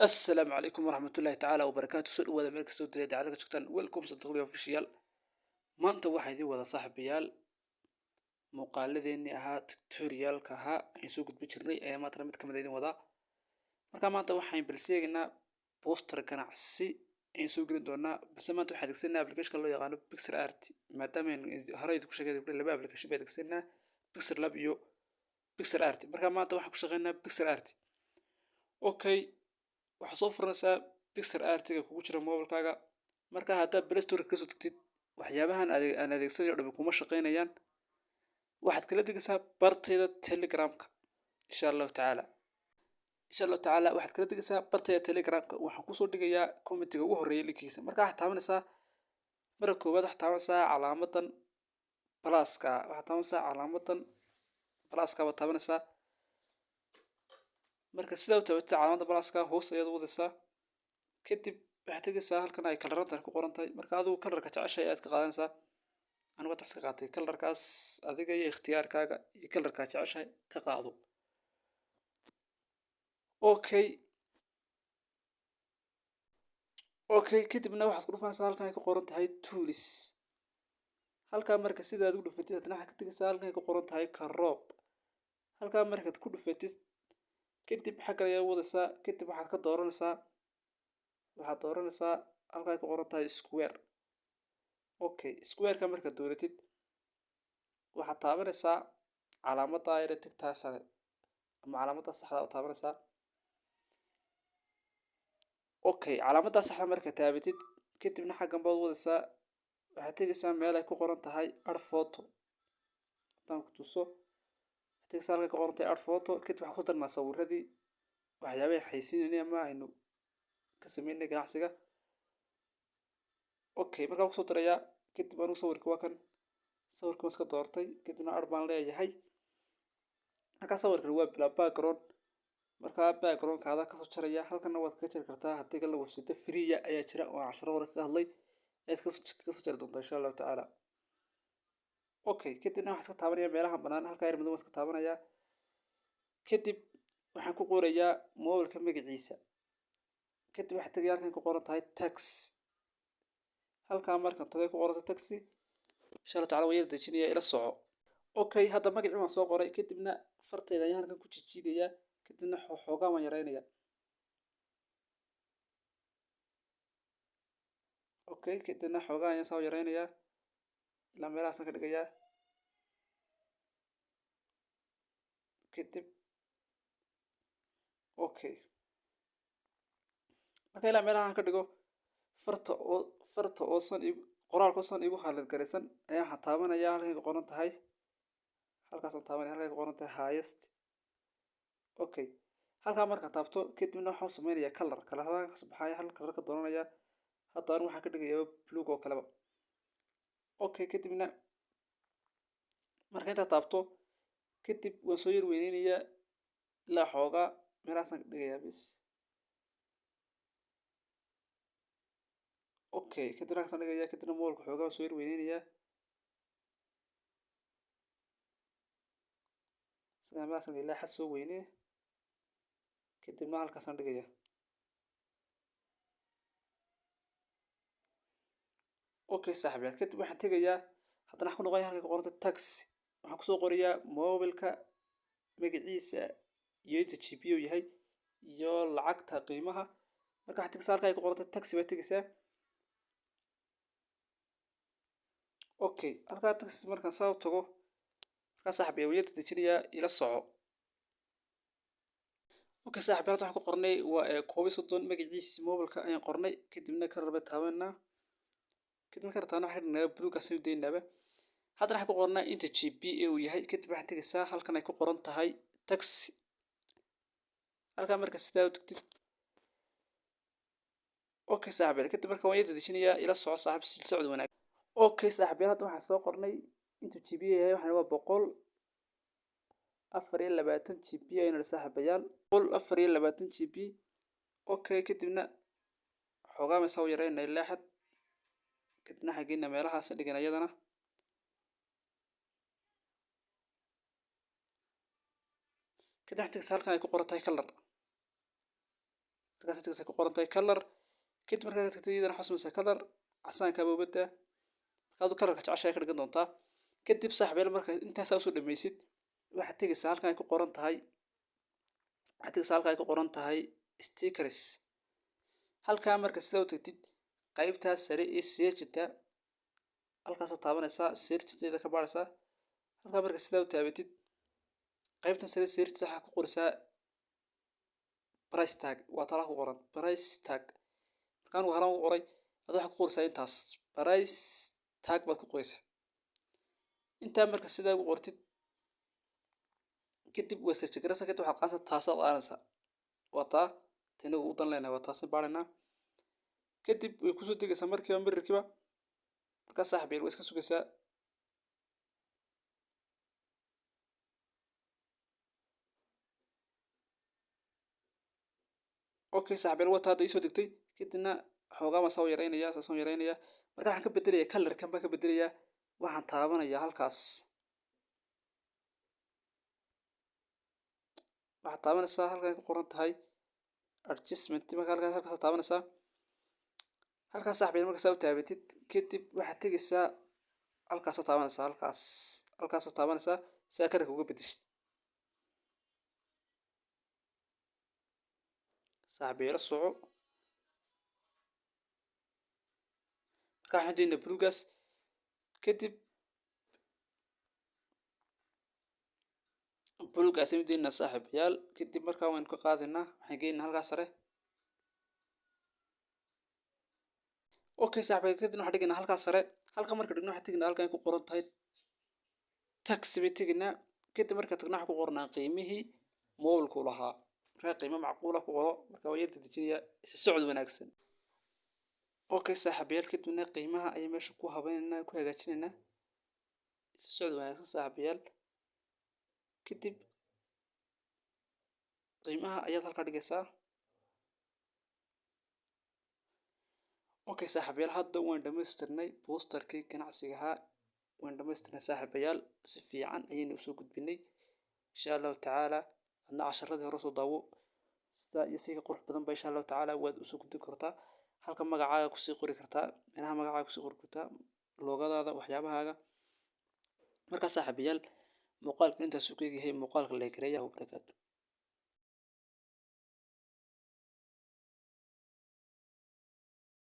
Assalaamu calaykum waraxmatullaahi tacaala wabarakaatu. Soo dhawaada meel kastoo dunida dacalada ka joogtaan. Welcome Sanduuqli Official. Maanta waxaan idiin wada, saaxiibayaal, muuqaaladeennii ahaa tutorialka ahaa ayaan soo gudbin jirnay ayaa maantana mid kamid a idin wadaa. Marka maanta waxaan balse eegaynaa poster ganacsi ayaan soo gelin doonaa, balse maanta waxaan adeegsanaa applicationka loo yaqaano PicsArt, maadaama aynu hore idinku sheegay laba application baan adeegsanaa, PixelLab iyo PicsArt. Marka maanta waxaan ku shaqeynaa PicsArt. Okay, waxaa soo furanaysaa PicsArt-ga kugu jira mobilkaaga. Marka haddaad Play Store kasoo tagtid, waxyaabahan aan adeegsanayo o dhan kuma shaqeynayaan. Waxaad kala degaysaa bartayda Telegramka, insha Allahu tacaala. Insha Allahu tacaala waxaad kala degaysaa bartayda Telegramka. Waxaan kusoo dhigayaa commentiga ugu horreeya linkiisa. Marka waxaad taabanaysaa, marka koowaad waxaad taabanaysaa calaamadan pluska. Waxaad taabanaysaa calaamadan pluska baad taabanaysaa. Marka sidaa u taabatid calaamadda pluska, hoos ayaad u wadaysaa. Kadib waxaad tegaysaa halkan ay colorada ku qoran tahay. Marka adigu colorka jeceshahay ayaad ka qaadanaysaa. Anigu hadda iska qaatay colorkaas. Adiga iyo ikhtiyaarkaaga iyo colorkaa jeceshahay ka qaado. Okay, kadibna waxaad ku dhufanaysaa halkan ay ku qoran tahay tools. Halkaa marka sidaad ugu dhufatid, haddana waxaad ka tegaysaa halkan ay ku qoran tahay crop. Halkaa markaad ku dhufatid kadib, xaggan ayaa wadaysaa. Kadib waxaad ka dooranaysaa, waxaad dooranaysaa halka ay ku qoran tahay square. Okay, squareka markaad dooratid, waxaad taabanaysaa calaamadda yare tigtaa sare ama calaamadda saxda oo taabanaysaa. Okay, calaamadda saxda markaad taabatid kadibna xaggan baad wadaysaa. Waxaad tegaysaa meel ay ku qoran tahay add photo. Haddaan ku tuso, waxaad tegaysaa halkay ku qoran tahay add photo. Kadib waxaan ku darnaa sawiradii waxyaabaha xayeysiinayay ama aynu ka sameynay ganacsiga. Okay, markaan kusoo darayaa kadib, anigu sawirka waa kan, sawirka waan iska doortay. Kadibna add baan leeyahay. Markaa sawirkan waa bilaa background. Markaa backgroundkaada kasoo jaraya, halkanna waad kaga jari kartaa. Haddii kalena website free ayaa jira oo aan casharo hore kaga hadlay, ayaad kasoo jari doontaa, insha Allahu tacaala. Okay, kadibna waxaan iska taabanaya meelaha banaan, halkaa yar madow waan iska taabanayaa. Kadib waxaan ku qorayaa mobilka magaciisa. Kadib waxaan tagaya halkan ku qoran tahay text. Halkaa markaan tagay ku qoran tahay text, insha Allah tacala waan yar dejinaya, ila soco. Okay, hadda magacii waan soo qoray. Kadibna fartayda ayaan halkan ku jijiidayaa. Kadibna xoogaa waan yareynayaa. Okay, kadibna xoogaa ayaan saa u yareynayaa, ilaa meelahaasaan ka dhigayaa. Kadib okay, marka ilaa meelahan ka dhigo, farta oosan qoraalka oosan igu highlight garaysan ayaa waxaan taabanayaa halkay ku qoran tahay, halkaasaan taabanaya, halkay ku qoran tahay highest. Okay, halkaa markaan taabto kadibna waxaan sameynayaa color. Colorada kasoo baxaya hal color ka dooranaya. Hadda anigu waxaan ka dhigayaa blue oo kaleba. Okay, kadibna marka intaa taabto kadib, waan soo yar weyneynayaa, ilaa xoogaa meelahaasaan ka dhigayaa bis. Okay, kadibna halkaasaan dhigayaa. Kadibna mobilka xoogaa waan soo yar weyneynayaa, isagana meelahaasaan ilaa xad soo weynee. Kadibna halkaasaan dhigayaa. Okay saaxiibayaal, kadib waxaan tegayaa, haddana waxaan ku noqonaya halkay ku qoranta text. Waxaan kusoo qorayaa mobilka magaciisa iyo inta GB uu yahay iyo lacagta qiimaha. Marka waxaad tegaysaa halka ay ku qoranta text baad tegaysaa. Okay, halkaa text markaan saa u tago, markaa saaxiibayaal waan yar dejinayaa, ila soco. Okay saaxiibayaal, hadda waxaan ku qornay waa 31 magaciisa mobilka ayaan qornay. Kadibna color baan taabanaa. Kadib markaan taabano, waxaan dhignaa blue kaas aynu daynaaba. Haddana waxaan ku qornaa inta GB ee uu yahay. Kadib waxaad tegaysaa halkan ay ku qoran tahay text. Halkaa marka sidaa u tagtid, okay saaxiibayaal, kadib marka waan yar dejinayaa, ila soco saaxiib, si socod wanaag. Okay saaxiibayaal, hadda waxaan soo qornay intuu GB yahay. Waxaan waa 124 GB ayaynu nidhi, saaxiibayaal, 124 GB. Okay, kadibna xoogaa baan saa u yareynaa ilaa xad. Kadibna waxaan geynaa meelahaas dhigan iyadana. Kadib waxaad tegaysaa halkan ay ku qoran tahay color. Halkaas tegaysaa ku qoran tahay color. Kadib markaad tagtid, iyadana waxaad samaysaa color casaanka boobada. Markaad colorka jeceshahay ka dhigan doontaa. Kadib, saaxiibayaal, marka intaasaa usoo dhammaysid, waxaad tegaysaa halkan ay ku qoran tahay, waxaad tegaysaa halkan ay ku qoran tahay stickers. Halkaa marka sidaa u tagtid, qaybtaas sare ee searchta halkaasaad taabanaysaa, searchteeda ka baaraysaa. Halkaa marka sidaa u taabatid, qaybtan sare searchta waxaa ku qoraysaa price tag. Waa talaa ku qoran price tag. Markaan anigu halaan ku qoray, ad waxaa ku qoraysaa intaas, price tag baad ku qoraysaa. Intaa marka sidaa ugu qortid, kadib waa search garaysaa. Kadib waxaad qaadanaysaa, taasaad qaadanaysaa. Waa taa tinagu u dan leenahay, waa taasi baaraynaa. Kadib way kusoo degaysaa markiiba mirirkiiba. Markaa, saaxiib, waa iska sugaysaa. Okay, saaxiib, waa taa hadda iisoo degtay. Kadibna xoogaa baan saa u yaraynaya, saasaan u yaraynaya. Marka waxaan ka bedelayaa colorkan baan ka bedelayaa. Waxaan taabanayaa halkaas. Waxaad taabanaysaa halkan ku qoran tahay adjustment. Marka halkaas taabanaysaa, halkaas, saaxiib, marka saa u taabatid, kadib waxaad tegaysaa halkaasaad taabanaysaa, halkaas, halkaasaad taabanaysaa si aad colorka uga bedeshid. Saaxiib, ila soco. Marka waxaan doonaa buluugaas. Kadib buluugaas ayaan doonaa, saaxiibayaal. Kadib markaa waynu ka qaadaynaa, waxaan geynaynaa halkaas sare. Okay, saaxiibayaal, kadib waxaan dhigaynaa halkaas sare. Halka marka dhigno, waxaan tegaynaa halkan ay ku qoran tahay text bay tegaynaa. Kadib marka tagno, waxaan ku qornaa qiimihii mobilku lahaa. Marka qiimo macquul ah ku qoro. Marka waa yar dedejinayaa. Isa socod wanaagsan. Okay, saaxiibayaal, kadibna qiimaha ayaan meesha ku habaynaynaa, ku hagaajinaynaa. Isa socod wanaagsan, saaxiibayaal. Kadib qiimaha ayaad halkaa dhigaysaa. Okay, saaxiibayaal, hadda waan dhamaystirnay posterkii ganacsiga ahaa, waan dhamaystirnay, saaxiibayaal. Si fiican ayaynu usoo gudbinay, insha Allahu tacaala. Adna casharadii hore soo daawo. Sidaa iyo si ka qurux badan ba, insha Allahu tacaala, waad usoo gudbin kartaa. Halka magacaaga kusii qori kartaa, meelaha magacaaga kusii qori kartaa, logodaada, waxyaabahaaga. Markaa, saaxiibayaal, muuqaalka intaas uu ku egyahay. Muuqaalka like gareeya. Wabarakaatu.